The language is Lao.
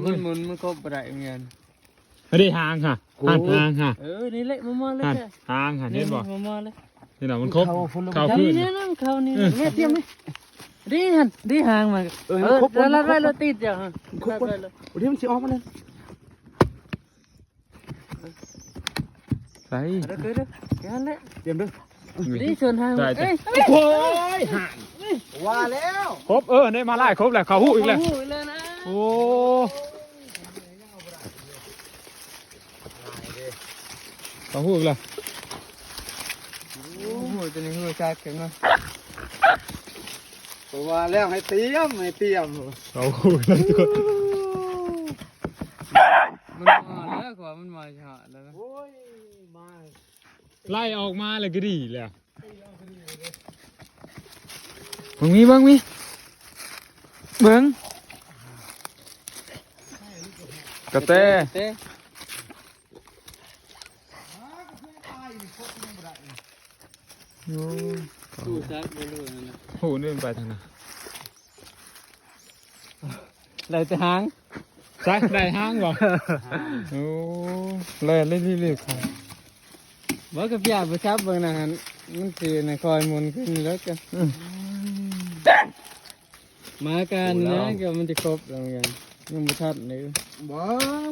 ມັນໝູນ ມັນຄົບບໍ່ໄດ້ເໝືອນກັນ. ອັນນີ້ຫາງຫະ ໂອ້ ຫາງຫະ. ເອີ ນີ້ແຫຼະ ມາໆເລີຍ ຫາງຫະ ເຫັນບໍ່? ມາໆເລີຍ. ນີ້ນະ ມັນຄົບ ເຂົ້າ ເຂົ້າຄືນ ນີ້ນະ ເຂົ້ານີ້. ເອີ ແມ່ຕຽມນີ້ ນີ້ຫັ້ນ ນີ້ຫາງມັນ. ເອີ ເອີ ມັນຄົບ ລັດໄວ້ ມັນຄົບ ລັດໄວ້ ລັດຕິດຢູ່ຫັ້ນ. ມັນຄົບ ລັດໄວ້ ລັດ ດຽວມັນຊິອອກມາເລີຍ. ໃສ່ ເດີ ເດີ ເດີ ຫັ້ນແຫຼະ ຕຽມເດີ. ນີ້ຊົນຫາງ ໄດ້ ເອີຍ ໂອ້ຍ ຫາງ ວ່າແລ້ວ ຄົບ. ເອີ ນີ້ມາຫຼາຍ ຄົບແລ້ວ ເຂົ້າຫູກອີກແລ້ວ ເຂົ້າຫູກອີກແລ້ວນະ. ໂອ້ ເຂົ້າຫູກອີກແລ້ວ. ໂອ້ໂຫ ຕົວນີ້ຫູກຄັກເຫັນບໍ່? ເພາະວ່າແລ້ວໃຫ້ຕຽມ ໃຫ້ຕຽມ. ເຂົ້າຫູກແລ້ວທຸກຄົນ. ມັນມາແລ້ວ ກວ່າມັນມາຫາແລ້ວນະ. ໂອ້ຍ ມາ ໄລ່ອອກມາແລ້ວກໍດີແລ້ວ. ເບິ່ງມີ ເບິ່ງມີ ເບິ່ງ ກະແຕ ກະແຕ. ໂອ້ ຮູ້ຈັກບໍ່ຮູ້ນັ້ນນະ. ຫູກນີ້ມັນໄປທາງໃດ? ໄດ້ແຕ່ຫາງ. ໃສ່ ໄດ້ຫາງບໍ່? ໂອ້ ແລ່ນເລື້ອຍໆ. ບໍ່ ກໍຢ່າໄປຈັບເບິ່ງນະຫັ້ນ ມັນຊິນະ ຄ່ອຍໝູນຂຶ້ນແລ້ວກະ ອືມ ມາການນີ້ນະ ກໍມັນຈະຄົບແລ້ວເໝືອນກັນ ຍັງບໍ່ທັນເດ້. ບໍ່